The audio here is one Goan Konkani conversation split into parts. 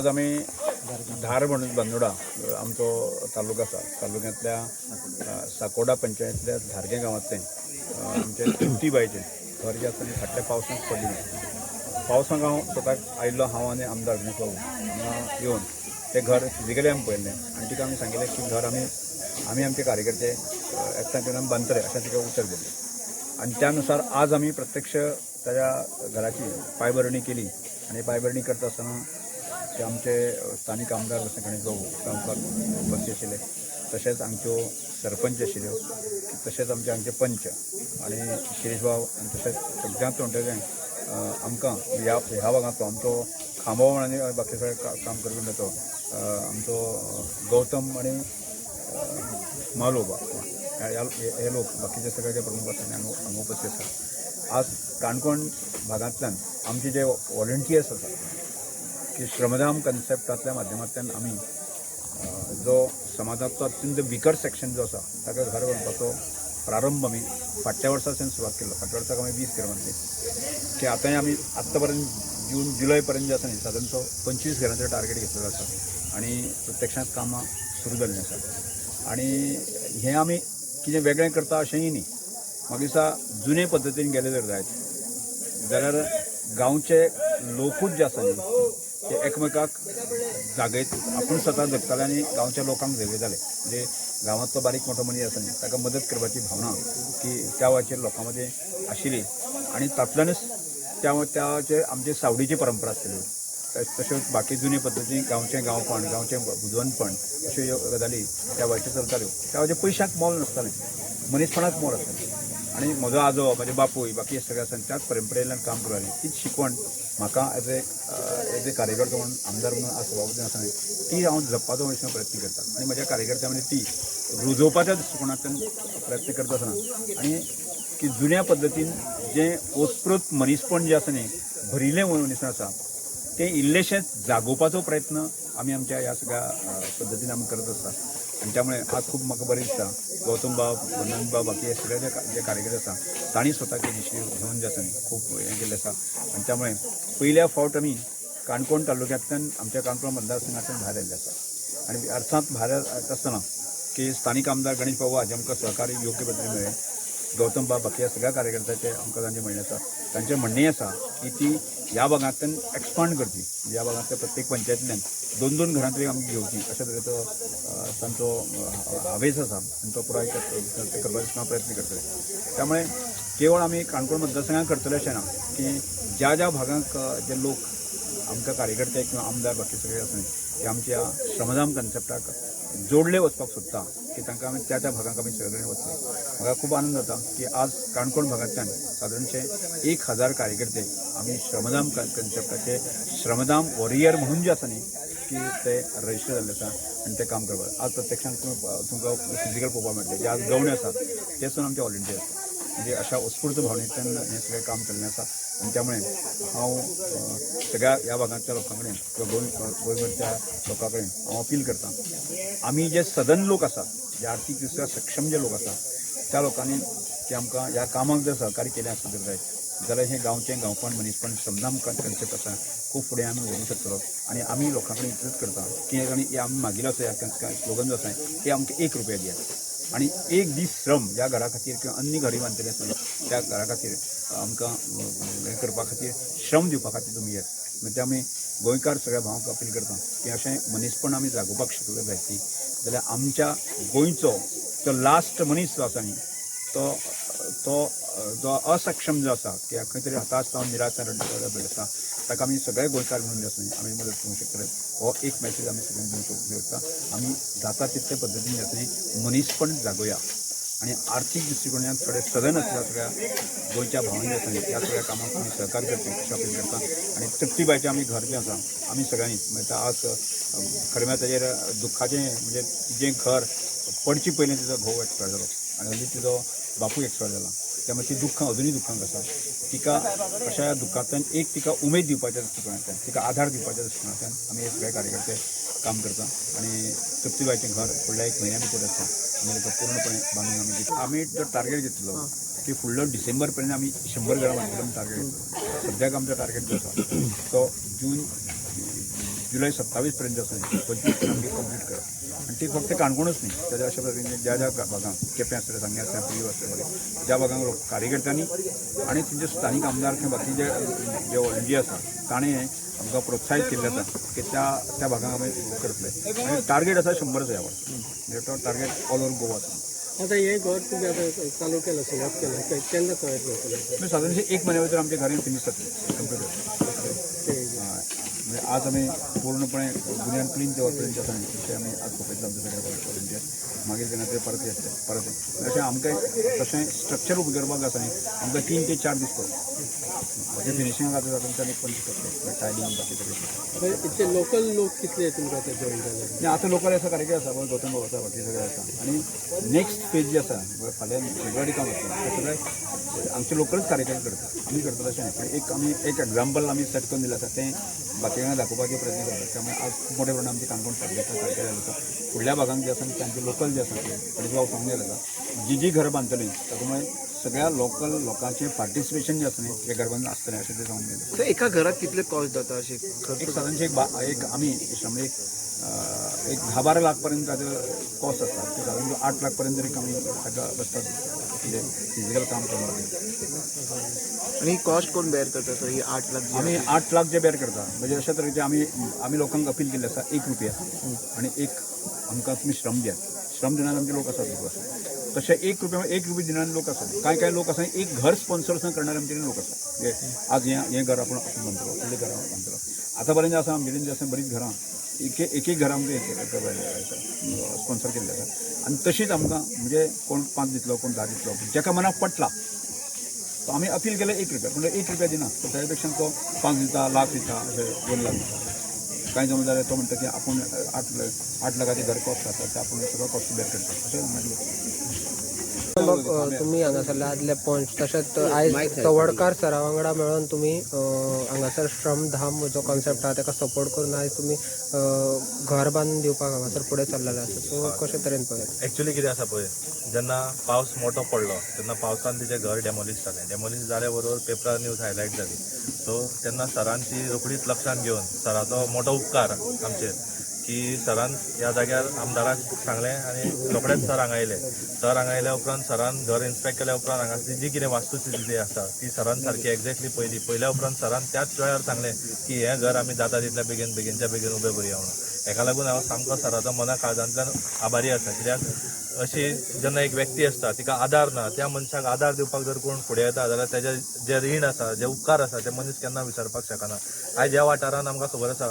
आज आमी धार म्हणून बांदोडा आमचो तालुका आसा. तालुक्यांतल्या साकोडा पंचायतींतल्या धारगें गांवांतलें आमचें तृप्तीबायचें घर जें आसा तें फाटल्या पावसांत पडलें. पावसांत हांव स्वताक आयिल्लो, हांव आनी आमदार गणेश बाबू हांगा येवन तें घर फिजिकली आमी पळयल्लें आनी तिका आमी सांगिल्लें की घर आमी आमी आमचे कार्यकर्ते एकठांय येवन आमी बांदतले अशें तिका उतर दिल्लें. आनी त्या नुसार आज आमी प्रत्यक्ष ताज्या घराची पांयभरणी केली आनी पांयभरणी करता आसतना ते आमचे स्थानीक आमदार जशें गणेश बाबू गांवकार उपस्थित आशिल्ले, तशेंच आमच्यो सरपंच आशिल्ल्यो, तशेंच आमचे हांगचे पंच आनी शिरीष बाब आनी तशेंच सगळ्यांत म्हणटलें आमकां ह्या ह्या भागांतलो आमचो खांबो आनी बाकी सगळें काम करपी म्हणटा तो आमचो गौतम आनी मालो हे लोक बाकीचे सगळे जे प्रमुख आसा हांगा उपस्थित आसा. आज काणकोण भागांतल्यान आमचे जे वॉलंटियर्स आसा की श्रमदान कन्सेप्टांतल्या माध्यमांतल्यान आमी जो समाजांतलो अत्यंत विकर सेक्शन जो आसा ताका घर बांदपाचो प्रारंभ आमी फाटल्या वर्साच्यान सुरवात केल्लो. फाटल्या वर्साक आमी 20 घरां बांदली की आतांय आमी आत्तां पर्यंत जून जुलय पर्यंत जे आसा न्ही सादारणतो 25 घरांचो टार्गेट घेतलेलो आसा आनी प्रत्यक्षांत कामां सुरू जाल्लीं आसा. आनी हें आमी कितें वेगळें करता अशेंय न्ही. म्हाका दिसता जुने पद्दतीन गेले जर जायत जाल्यार गांवचे लोकूच जे आसा न्ही ते एकमेकाक जागयत आपूण स्वता जगताले आनी गांवच्या लोकांक जगयताले. म्हणजे गांवांतलो बारीक मोठो मनीस आसा न्ही ताका मदत करपाची भावना की त्या वेळाचेर लोकां मदीं आशिल्ली आनी तातूंतल्यानच त्या त्याचेर आमची सावडीची परंपरा आसतली. तश्योच बाकी जुने पद्दती गांवचें गांवपण, गांवचें बुदवंतपण अश्यो ह्यो गजाली त्या वेळाचेर चलताल्यो. त्या वेळाचेर पयशांक मोल नासतालें, मनीसपणाक मोल आसतालें. आनी म्हजो आजो, म्हजे बापूय बाकी सगळे आसा त्याच परंपरेंतल्यान काम करताले. तीच शिकवण म्हाका एज ए कार्यकर्तो म्हणून, आमदार म्हणून आज सभापती आसा न्ही ती हांव जपपाचो म्हणून प्रयत्न करता आनी म्हज्या कार्यकर्त्यां मदीं ती रुजोवपाच्या दृश्टिकोणांतल्यान प्रयत्न करता आसतना आनी की जुन्या पद्दतीन जें ओतप्रोत मनीसपण जें आसा न्ही भरिल्लें मनीसपण आसा तें इल्लेशें जागोवपाचो प्रयत्न आमी आमच्या ह्या सगळ्या पद्दतीन आमी करत आसता. आनी त्यामुळे आज खूब म्हाका बरें दिसता गौतम बाब, वंदन बाब, बाकी हे सगळे जे कार्यकर्ते आसा तांणी स्वताक इनिशिएटीव घेवन जे आसा न्ही खूब हें केल्लें आसा. आनी त्यामुळे पयल्या फावट आमी काणकोण तालुक्यांतल्यान आमच्या काणकोण मतदारसंघांतल्यान भायर आयिल्ले आसा. आनी अर्थात भायर येता आसतना की स्थानीक आमदार गणेश बाबू हाजे आमकां सहकार्य योग्य पद्दतीन मेळ्ळें. गौतम बाब बाकी ह्या सगळ्या कार्यकर्त्याचें आमकां तांचें म्हणणें आसा. तांचें म्हणणें आसा की ती ह्या भागांतल्यान एक्सपांड करची, ह्या भागांतल्या प्रत्येक पंचायतींतल्यान 2-2 घरां तरी आमकां घेवची अशा तरेचो तांचो हावेस आसा आनी तो पुराय करपाचो प्रयत्न करतले. त्यामुळे केवळ आमी काणकोण मतदारसंघात करतले अशें ना की ज्या ज्या भागांक जे लोक आमकां कार्यकर्ते किंवा आमदार बाकी सगळे आसा न्ही ते आमच्या श्रमदान कन्सेप्टाक जोडले वचपाक सोदता की तांकां आमी त्या त्या भागांक आमी सगळे कडेन वतले. म्हाका खूब आनंद जाता की आज काणकोण भागांतल्यान सादारणशे 1000 कार्यकर्ते आमी श्रमदान कन्सेप्टाचे श्रमदान वॉरियर म्हणून जे आसा न्ही की ते रजिस्टर जाल्ले आसा आनी ते काम करपाक आज प्रत्यक्षांत तुमकां फिजिकल पळोवपाक मेळटलें. जे आज गवणे आसा ते सुद्दां आमचे व्हॉलंटियर आसा. म्हणजे अशा उत्स्फूर्त भावनेंतल्यान हें सगळें काम चल्लें आसा. आनी त्यामुळे हांव सगळ्या ह्या भागांतल्या लोकां कडेन किंवा गोंयभरच्या लोकां कडेन हांव अपील करता, आमी जे सदन लोक आसात, जे आर्थीक दृश्ट्या सक्षम जे लोक आसात त्या लोकांनी की आमकां ह्या कामाक जर सहकार्य केलें आसत जर जायत जाल्यार हें गांवचें गांवपण, मनीसपण, श्रमदान कन्सेप्ट आसा खूब फुडें आमी व्हरूंक शकतलो. आनी आमी लोकां कडेन इतलेंच करता की आनी आमी मागिल्लो आसा स्लोगन जो आसा की आमकां 1 रुपया दियात आनी एक दीस श्रम ह्या घरा खातीर किंवा अन्य घरी बांदतले आसतना त्या घरा खातीर आमकां हें करपा खातीर श्रम दिवपा खातीर तुमी येत. म्हणजे आमी गोंयकार सगळ्या भावांक अपील करता की अशें मनीसपण आमी जागोवपाक शकले जायत न्ही जाल्यार आमच्या गोंयचो तो लास्ट मनीस जो आसा न्ही तो तो जो असक्षम जो आसा की खंय तरी हताश जावन निराश जावन आसा ताका आमी सगळे गोंयकार म्हणून जे आसा न्ही आमी मदत करूंक शकतले. हो एक मॅसेज आमी सगळ्यांक दिवंक शकता. आमी जाता तितले पद्दतीन जे आसा न्ही मनीसपण जागोवया आनी आर्थीक दृश्टिकोणान थोडे सदन आसल्या सगळ्या गोंयच्या भावांनी आसा न्ही ह्या सगळ्या कामाक आमी सहकार्य करचें अशें अपील करता. आनी तृप्तीबायचें आमी घर जें आसा आमी सगळ्यांनी म्हणजे आज खरें म्हळ्यार ताजेर दुख्खाचें म्हणजे तिजें घर पडचे पयलीं तिजो घोव एक्सपायर जालो आनी हल्ली तिजो बापूय एक्सपायर जाला. त्यामुळे ती दुख्खां अजुनूय दुख्खांक आसा. तिका अशा ह्या दुख्खांतल्यान एक तिका उमेद दिवपाच्या दृश्टिकोणांतल्यान, तिका आधार दिवपाच्या दृश्टिकोणांतल्यान आमी हे सगळे कार्यकर्ते काम करता. आनी तृप्तीबायचें घर फुडल्या 1 म्हयन्या भितर आसा आमी ताका पूर्णपणे बांदून आमी दिता. आमी जो टार्गेट घेतलो की फुडलो डिसेंबर पर्यंत आमी 100 घरां बांदतले म्हणून टार्गेट घेतलो. सद्याक आमचो टार्गेट जो आसा तो जून जुलय 27 पर्यंत आसा 25 आमगे कंप्लीट करप. आनी ती फक्त काणकोणूच न्ही, ताज्या अशा पद्दतीन ज्या ज्या भागांक, केपें आसतलें, सांगें आसतलें, प्रियो आसतलें, वगैरे ज्या भागांक लोक कार्यकर्त्यांनी आनी तेंचे स्थानीक आमदार किंवा बाकी जे जे व्हॉलंटियर आसा ताणें आमकां प्रोत्साहीत केल्लें आसा की त्या त्या भागांक आमी करतले. आनी टार्गेट आसा 100 ह्या वर्सा, म्हणजे तो टार्गेट ऑल ओवर गोवा आसा. आता हे घर तुम्ही आता चालू केलं, सुरुवात केलं, केन्ना तयार जातलें? म्हणजे साधारणशे एक म्हयन्या भितर आमचें घर फिनीश जातलें, कंप्लीट जातलें. म्हणजे आज आमी पूर्णपणे बुन्याद क्लीन दवरपर्यंत आसा न्ही, आमी आज सोंपयतले आमचे सगळे व्हॉलंटियर. मागीर तेन्ना ते परत येतले परत. अशें आमकां तशें स्ट्रक्चर उबें करपाक आसा न्ही, आमकां 3 ते 4 दीस पडटा. बाकी फिनिशिंग आतां जाता आनी 25 जातले, टायलिंग बाकी सगळें. इतले लोकल लोक कितले तुमकां आतां जॉईन जाले? आनी आतां लोकल आसा, कार्यक्रम आसा, पळय गौतम बाबू आसा, बाकी सगळे आसा. आनी नेक्स्ट फेज जी आसा, फाल्यां फेब्रुवारी काम आसता, ते सगळे आमचे लोकलच कार्यक्रम करता. आमी करता तशें न्ही, पण एक आमी एक एग्जाम्पल आमी सेट करून दिलें आसा, तें बाकीच्यांक दाखोवपाचे प्रयत्न करता. त्यामुळे आज खूब मोठ्या प्रमाणात आमचे काणकोण तालुक्यातले कार्यक्रम जाल्ले आसा. फुडल्या भागांक जे आसा तांचे लोकल जे आसा ते बाबू सांगून गेले आसा, जी जी घरां बांदतलीं तातूंत सगळ्या लोकल लोकांचें पार्टिसिपेशन जें आसा न्ही तें घर बांदून आसतलें अशें ते सांगून गेले. सर, एका घरात कितले कॉस्ट जाता अशें खर्च? एक साधारणशे एक आमी म्हणजे एक एक 10-12 लाख पर्यंत ताजो कॉस्ट आसता. ते साधारण 8 लाख पर्यंत तरी कमी ताका बसतात, म्हणजे फिजिकल काम करून. आणि कॉस्ट कोण बेअर करता सर ही 8 लाख जी? आमी 8 लाख जे बेअर करता, म्हणजे अशा तरेचे आमी आमी लोकांक अपील केल्लें आसा, 1 रुपया आनी एक आमकां तुमी श्रम दियात. श्रम दिणारे आमचे लोक आसात, लोक आसा तशें 1 रुपया 1 रुपया दिणारे लोक आसात. कांय कांय लोक आसा एक घर स्पॉन्सर करणारे आमचे लोक आसा. म्हणजे आज हें हें घर आपूण आपूण बांदतलो, फुडलें घर बांदतलो. आतां पर्यंत आसा आमचे कडेन जे आसा बरीच घरां, एक एक एक घरां आमकां एक स्पॉन्सर केल्लें आसा. आनी तशीच आमकां म्हणजे कोण 5 दितलो, कोण 10 दितलो, जेका मनाक पटला तो. आमी अपील केलें 1 रुपया, पूण 1 रुपया दिना, तर ताच्या पेक्षा तो 5 दिता, लाख दिता, अशें 2 लाख दिता. कांय जाण जाल्यार तो म्हणटा की आपूण 8 लाखाचें घर कॉस्ट आसा ते आपूण सगळो कॉस्ट बेर करता, अशें मागीर. तुमी हांगासरले आदले पंच तशेंच आयज तवडकार सरा वांगडा मेळोन तुमी हांगासर श्रमधाम जो कॉन्सेप्ट आहा ताका सपोर्ट करून आयज तुमी घर बांदून दिवपाक हांगासर फुडें सरलेले आसा, सो कशे तरेन पळयता? एक्चुली कितें आसा पळय, जेन्ना पावस मोठो पडलो तेन्ना पावसान तिचें घर डेमोलिश जालें. डेमोलिश जाल्या बरोबर पेपरार न्यूज हायलायट जाली. सो तेन्ना सरान ती रोखडीच लक्षांत घेवन, सराचो मोठो उपकार आमचेर की सरान ह्या जाग्यार आमदाराक सांगलें आनी रोखडेच सर हांगा आयले. सर हांगा आयल्या उपरांत सरान घर इन्स्पेक्ट केल्या उपरांत हांगा जी कितें वास्तुस्थिती आसा ती सरान सारकी एक्झॅक्टली पळयली. पळयल्या उपरांत सरान त्याच वेळार सांगलें की हें घर आमी जाता तितल्या बेगीन बेगीनच्या बेगीन उबें करुया म्हणून. हेका लागून हांव सामको सराचो मना काळजांतल्यान आभारी आसा. कित्याक अशी जेन्ना एक व्यक्ती आसता तिका आदार ना, त्या मनशाक आदार दिवपाक जर कोण फुडें येता जाल्यार तेजे जे रीण आसा, जे उपकार आसा ते मनीस केन्ना विसरपाक शकना. आयज ह्या वाठारांत आमकां खबर आसा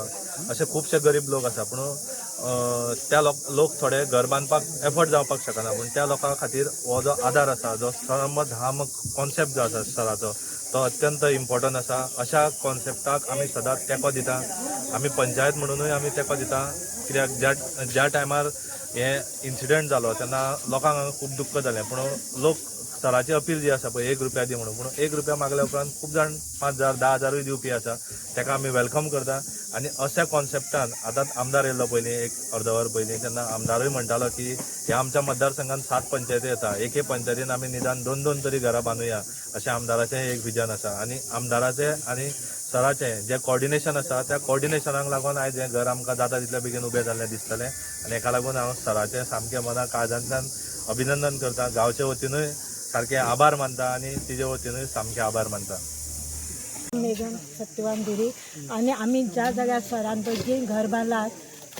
अशे खुबशे गरीब लोक आसा, पूण त्या लोक थोडे घर बांदपाक एफर्ट जावपाक शकना, पूण त्या लोकां खातीर हो जो आदार आसा, जो श्रमधाम कॉन्सेप्ट जो आसा सराचो, तो अत्यंत इम्पॉर्टंट आसा. अशा कॉन्सेप्टाक आमी सदांच तेंको दिता. आमी पंचायत म्हणुनूय आमी तेंको दिता, कित्याक ज्या ज्या टायमार हे इन्सिडंट जालो तेन्ना लोकांक खूब दुख्ख जालें, पूण लोक सराची अपील जी आसा पळय 1 रुपया दी म्हणून, पूण 1 रुपया मागल्या उपरांत खूब जाण 5,000 10,000 दिवपी आसा, ताका आमी welcome करता. आनी अशा कॉन्सेप्टान आतां आमदार येयल्लो पयलीं एक अर्द वर पयलीं, तेन्ना आमदारूय म्हणटालो की ह्या आमच्या मतदारसंघात 7 पंचायती येता, एके पंचायतीन आमी निदान 2-2 तरी घरां बांदुया अशें आमदाराचें एक विजन आसा. आनी आमदाराचें आनी सराचें जें कॉर्डिनेशन आसा त्या कॉर्डिनेशनाक लागून आयज हें घर आमकां जाता तितल्या बेगीन उबें जाल्लें दिसतलें. आनी हेका लागून हांव सराचें सामकें मना काळजांतल्यान अभिनंदन करता, गांवचे वतीनूय सारकें आभार मानता आनी तिजे वतीनूय सामकें आभार मानता. मेघन सत्यवान धिरी. आनी आमी ज्या जाग्यार सरान पळय जी घर बांदलात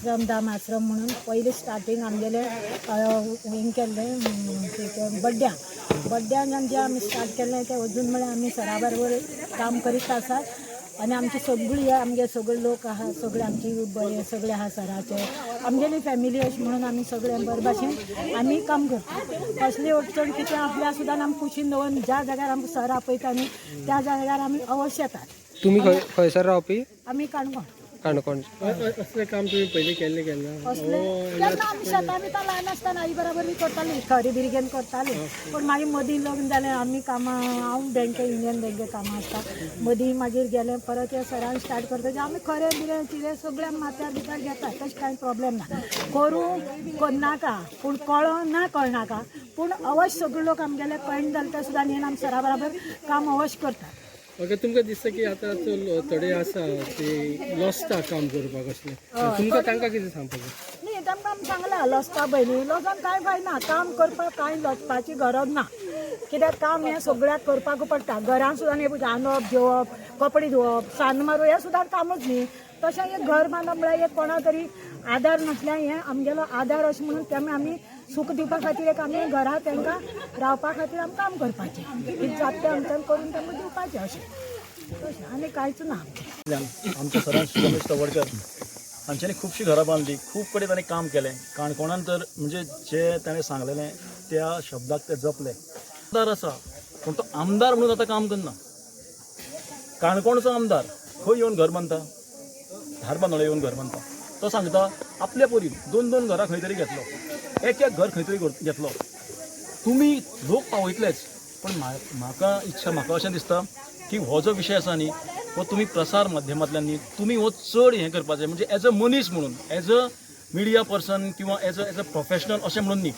श्रमधाम आश्रम म्हणून, पयलीं स्टार्टींग आमगेलें हें केल्लें बड्ड्यांक. बड्ड्यांक जें आमी स्टार्ट केल्लें तें अजून म्हळ्यार आमी सरा बरोबर काम करीत आसात. आनी आमची सगळी आमगे सगळे लोक आहा, सगळे आमची बरे सगळे आहा सराचे, आमगेली फॅमिली अशें म्हणून आमी सगळे बरे भाशेन आमी काम करता. कसली अडचण कितें आसल्यार सुद्दां आमी कुशीन दवरून ज्या जाग्यार आमकां सर आपयता न्ही त्या जाग्यार आमी अवश्य येतात. तुमी खंय खंयसर रावपी? आमी काणकोण. काणकोण. असलें काम तुम्ही पयलीं केल्लें केन्ना? असलें केन्ना आमी शेतां बितां ल्हान आसतना आई बराबर बी करताली, खरी बिरगेन करताली. पूण मागीर मदीं लग्न जालें, आमी कामां, हांव बँके युनियन बँके कामां आसता, मदीं मागीर गेलें परत ह्या सरान स्टार्ट करता. आमी खरें बिरें कितें सगळें माथ्यार बिथ्यार घेता, तशें कांय प्रॉब्लेम ना. करूं करनाका, पूण कळो ना कळनाका, पूण अवश्य सगळे लोक आमगेले कळना जालें ते सुद्दां येवन आमी सरा बराबर काम अवश्य करतात. ओके, तुमकां दिसता की आतां थोडे आसा ते लजता काम करपाक असले, तुमकां तांकां कितें सांगपाचें? न्ही, तांकां आमी सांगलां लजता पयलीं, लजोन कांय फायना, काम करपाक कांय लजपाची गरज ना. कित्याक काम हें सगळ्याक करपाक पडटा. घरान सुद्दां न्ही, रांदप, जेवप, कपडे धुवप, सान्न मारप हें सुद्दां कामूच न्ही. तशें एक घर बांदप म्हळ्यार एक कोणा तरी आदार नासल्यार हें आमगेलो आदार अशें म्हणून तेमी आमी सूख दिवपा खातीर एक आमी घरा तांकां रावपा खातीर आमी काम करपाचें, कितें जाता तें आमच्यान करून तांकां दिवपाचें अशें तशें, आनी कांयच ना आमचें. आमच्या सरान रमेश तवडकर हांच्यांनी खुबशीं घरां बांदली, खूब कडेन ताणें काम केलें. काणकोणान तर म्हणजे जे ताणें सांगलेलें त्या शब्दाक ते जपले. आमदार आसा पूण तो आमदार म्हणून आतां काम करना. काणकोणचो आमदार खंय येवन घर बांदता? धारबांदोडा येवन घर बांदता. तो सांगता आपल्या परीन दोन दोन घरां खंय तरी घेतलो, एक एक घर खंय तरी घेतलो. तुमी लोक पावयतलेच, पण म्हाका इच्छा, म्हाका अशें दिसता की हो जो विशय आसा न्ही, हो तुमी प्रसार माध्यमांतल्यान न्ही तुमी हो चड हें करपाक जाय. म्हणजे एज अ मनीस म्हणून, एज अ मिडिया पर्सन किंवा एज अ प्रोफेशनल अशें म्हणून न्ही,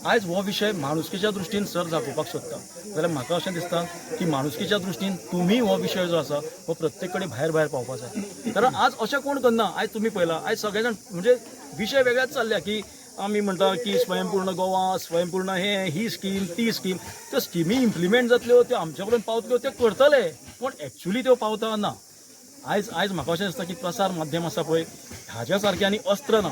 आयज हो विशय माणुसकीच्या दृश्टीन सर दाखोवपाक सोदता. जाल्यार म्हाका अशें दिसता की माणुसकीच्या दृश्टीन तुमी हो विशय जो आसा हो प्रत्येक कडेन भायर भायर पावपाक जाय. कारण आज अशें कोण करना. आयज तुमी पळयलां, आयज सगळे जाण म्हणजे विशय वेगळेच चल्ल्या की आमी म्हणटा की स्वयंपूर्ण गोवा, स्वयंपूर्ण हे, ही स्कीम, ती स्कीम. त्यो स्किमी इम्प्लिमेंट जातल्यो, त्यो आमचे पर्यंत पावतल्यो, त्यो करतले, पूण एक्चुली त्यो पावता ना. आयज आयज म्हाका अशें दिसता की प्रसार माध्यम आसा पळय, हाज्या सारकें आनी अस्त्र ना.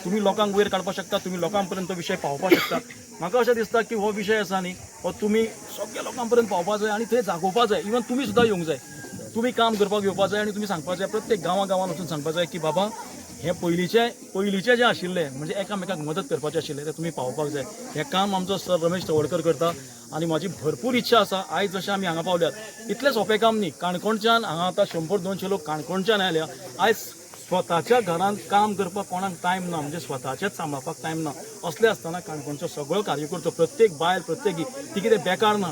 तुमी लोकांक वयर काडपाक शकता, तुमी लोकां पर्यंत तो विशय पावोवपाक शकता. म्हाका अशें दिसता की हो विशय आसा न्ही, हो तुमी सगळ्या लोकां पर्यंत पावपाक जाय आनी थंय जागोवपाक जाय. इवन तुमी सुद्दां येवंक जाय, तुमी काम करपाक येवपाक जाय आनी तुमी सांगपाक जाय, प्रत्येक गांवां गांवान वचून सांगपाक जाय की बाबा हें पयलींचें पयलींचें जें आशिल्लें म्हणजे एकामेकाक मदत करपाचें आशिल्लें तें तुमी पावोवपाक जाय. हें काम आमचो सर रमेश तवडकर करता आनी म्हाजी भरपूर इच्छा आसा आयज जशें आमी हांगा पावल्यात इतलें सोंपें काम न्ही. काणकोणच्यान हांगा आतां 100-200 लोक काणकोणच्यान आयल्या. आयज स्वताच्या घरांत काम करपाक कोणाक टायम ना, म्हणजे स्वताचेच सांबाळपाक टायम ना. असलें आसतना काणकोणचो सगळो कार्यकर्तो, प्रत्येक बायल, प्रत्येक ती कितें बेकार ना,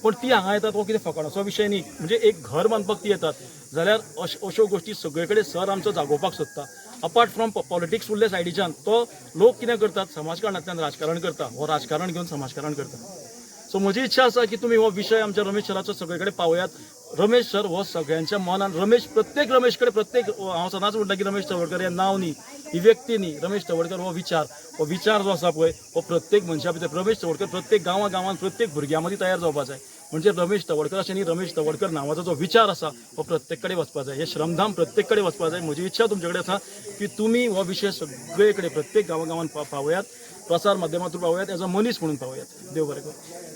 पण ती हांगा येतात हो कितें फकाणाचो विशय न्ही. म्हणजे एक घर बांदपाक ती येतात जाल्यार अश्यो गोश्टी सगळे कडेन सर आमचो जागोवपाक सोदता. अपार्ट फ्रॉम पॉलिटिक्स उरले सायडीच्यान तो लोक कितें करतात, समाजकारणांतल्यान राजकारण करता, हो राजकारण घेवन समाजकारण करता. सो म्हजी इच्छा आसा की तुमी हो विशय आमच्या रमेश सराचो सगळे कडेन पावयात. रमेश सर हो सगळ्यांच्या मनान, रमेश प्रत्येक रमेश कडेन प्रत्येक, हांव सदांच म्हणटा की रमेश तवडकर हें नांव न्ही, ही व्यक्ती न्ही, रमेश तवडकर हो विचार, हो विचार जो आसा पळय हो प्रत्येक मनशा भितर, रमेश तवडकर प्रत्येक गांवां गांवांत प्रत्येक भुरग्यां मदीं तयार जावपाक जाय. म्हणजे रमेश तवडकर अशें न्ही, रमेश तवडकर नांवाचो जो विचार आसा हो प्रत्येक कडेन वचपाक जाय. हें श्रमधाम प्रत्येक कडेन वचपाक जाय. म्हजी इच्छा तुमचे कडेन आसा की तुमी हो विशय सगळे कडेन प्रत्येक गांवां गांवांत पावयात, प्रसार माध्यमांतून पावयात, एज अ मनीस म्हणून पावयात. देव बरें करूं.